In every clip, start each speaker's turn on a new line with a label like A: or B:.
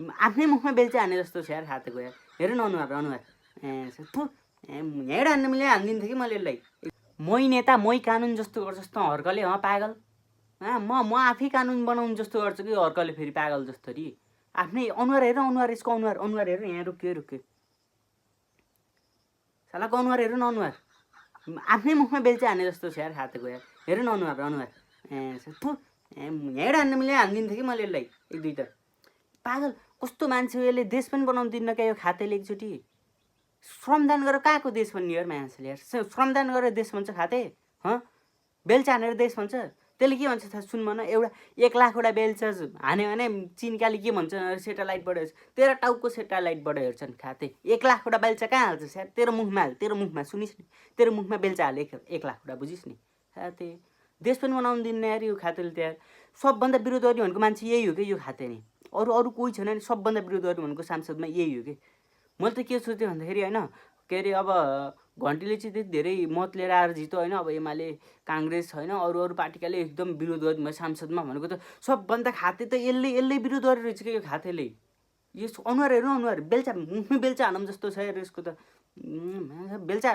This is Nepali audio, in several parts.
A: आफ्नै मुखमा बेल्चा हाने जस्तो छ यार खातेको यार। हेर न अनुहार यहीँबाट हान्नु मिले हानिदिन्थेँ कि मैले यसलाई। मै नेता मै कानुन जस्तो गर्छ जस्तो हर्कले पागल। म आफै कानुन बनाउनु जस्तो गर्छु कि हर्कले फेरि पागल जस्तो रि। आफ्नै अनुहार हेर अनुहार, यसको अनुहार हेर, यहाँ रुक्यो सालाको अनुहार हेर न अनुहार। आफ्नै मुखमा बेल्चा हाने जस्तो छ यार खातेको यार। हेर न अनुहार यहीँबाट हान्नु मिले हानिदिन्थेँ कि मैले यसलाई एक दुई त। पागल कस्तो मान्छे हो यसले, देश पनि बनाउनु दिन्न क्या यो खातेले एकचोटि। श्रमदान गरेर कहाँको देश बन्ने यार मान्छेले यार। श्रमदान गरेर देश बन्छ खाते? बेल्चा हानेर देश बन्छ? त्यसले के भन्छ थाहा सुन भन, एउटा 1 लाखवटा बेल्चा हान्यो भने चिनकाले के भन्छ सेटेलाइटबाट हेर्छ, तेरो टाउको सेटेलाइटबाट हेर्छन् खाते। 1 लाखवटा बेल्चा कहाँ हाल्छ यार? तेरो मुखमा हाल, तेरो मुखमा सुनिस् नि, तेरो मुखमा बेल्चा हाल 1 लाखवटा, बुझिस् नि खाते। देश पनि बनाउनु दिन्न यार यो खातेले त यार। सबभन्दा विरोधकारी भनेको मान्छे यही हो कि यो खाते नि। अरू कोही छैन नि, सबभन्दा विरोधकारी भनेको सांसदमा यही हो कि। मैले त के सोच्थेँ भन्दाखेरि होइन, के अरे अब घन्टीले चाहिँ त्यति धेरै मत लिएर आएर जित्यो होइन। अब एमाले काङ्ग्रेस होइन अरू पार्टीकाले एकदम विरोध गर्नु भयो सांसदमा भनेको त सबभन्दा खाते त यसले विरोध गरेर रहेछ कि यो खातेले। यो अनुहार हेर्नु अनुहार, बेल्चा मुखमै बेल्चा हानौँ जस्तो छ यार यसको त। बेल्चा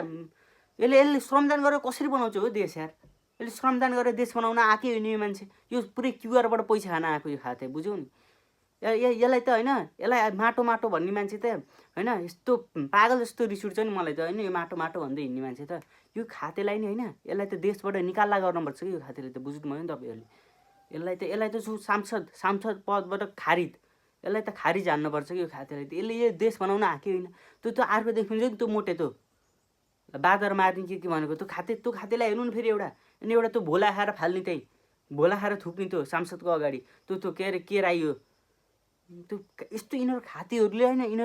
A: यसले श्रमदान गरेर कसरी बनाउँछ हो देश यार। यसले श्रमदान गरेर देश बनाउन आएकै हो नि यो मान्छे। यो पुरै क्युआरबाट पैसा खान आएको यो खाते, बुझ्यौ नि। यसलाई त होइन, यसलाई माटो भन्ने मान्छे त होइन, यस्तो पागल जस्तो रिस उठ्छ नि मलाई त होइन। यो माटो भन्दै हिँड्ने मान्छे त यो खातेलाई नि होइन, यसलाई त देशबाट निकाल्ला गर्नुपर्छ कि यो खातेले त, बुझ्नुभयो नि तपाईँहरूले। यसलाई त सांसद पदबाट खारिज, यसलाई त खारिज हान्नुपर्छ कि यो खातेलाई त। यसले यो देश बनाउन आएकै होइन। त्यो अर्को देखिन्छ नि त्यो मोटे त बाँदर मार्ने के भनेको त्यो खातेलाई हेर्नु नि फेरि एउटा। अनि एउटा त्यो भोला खाएर फाल्ने, त्यही भोला खाएर थुक्ने त्यो सांसदको अगाडि त्यो के अरे के राई हो त्यो। यस्तो यिनीहरू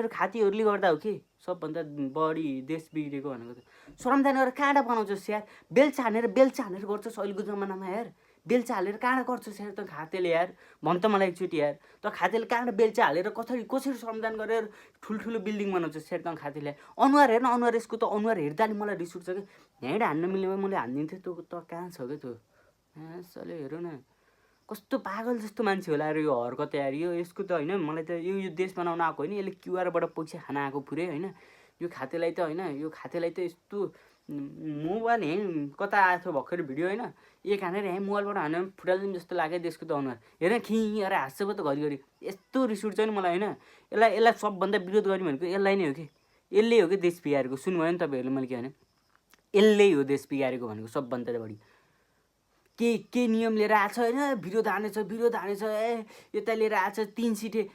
A: खातीहरूले गर्दा हो कि सबभन्दा बढी देश बिग्रेको भनेको त। श्रमदान गरेर कहाँबाट बनाउँछस् यार? बेल्चा हानेर गर्छस् अहिलेको जमानामा यार। बेल्चा हालेर कहाँबाट गर्छस् यार त खातेले यार? भन् त मलाई एकचोटि यार, त खातेले कहाँबाट बेल्चा हालेर कसरी श्रमदान गरेर ठुल्ठुलो बिल्डिङ बनाउँछस् यार त खातेले? अनुहार हेर्न अनुहार, यसको त अनुहार हेर्दा नि मलाई रिस उठ्छ कि। यहीँबाट हान्न मिल्ने मैले हानिदिन्थेँ। त्यो त कहाँ छ क्या त्यो? यसले हेर न कस्तो पागल जस्तो मान्छे होला यार यो हरकत यार। यसको त होइन, मलाई त यो देश बनाउन आएको होइन, यसले क्युआरबाट पैसा खान आएको पुरै होइन। यो खातेलाई त होइन, यो खातेलाई त यस्तो मोबाइल यहीँ कता आएको थियो भर्खर भिडियो होइन, एक हानेर यहीँ मोबाइलबाट हानेर फुटालिदिउँ जस्तो लाग्यो देशको त अनुहार। हेर खिँ अरे हाँस्छ पो त घरिघरि। यस्तो रिस उठ्छ नि मलाई होइन। यसलाई सबभन्दा विरोध गर्ने भनेको यसलाई नै हो कि। यसले हो कि देश बिगारेको। सुन्नुभयो नि तपाईँहरूले मैले के भने? यसले हो देश बिगारेको भनेको सबभन्दा बढी। के नियम लिएर आएको छ होइन, विरोध हानेछ ए यता लिएर आएको छ 3 सिटे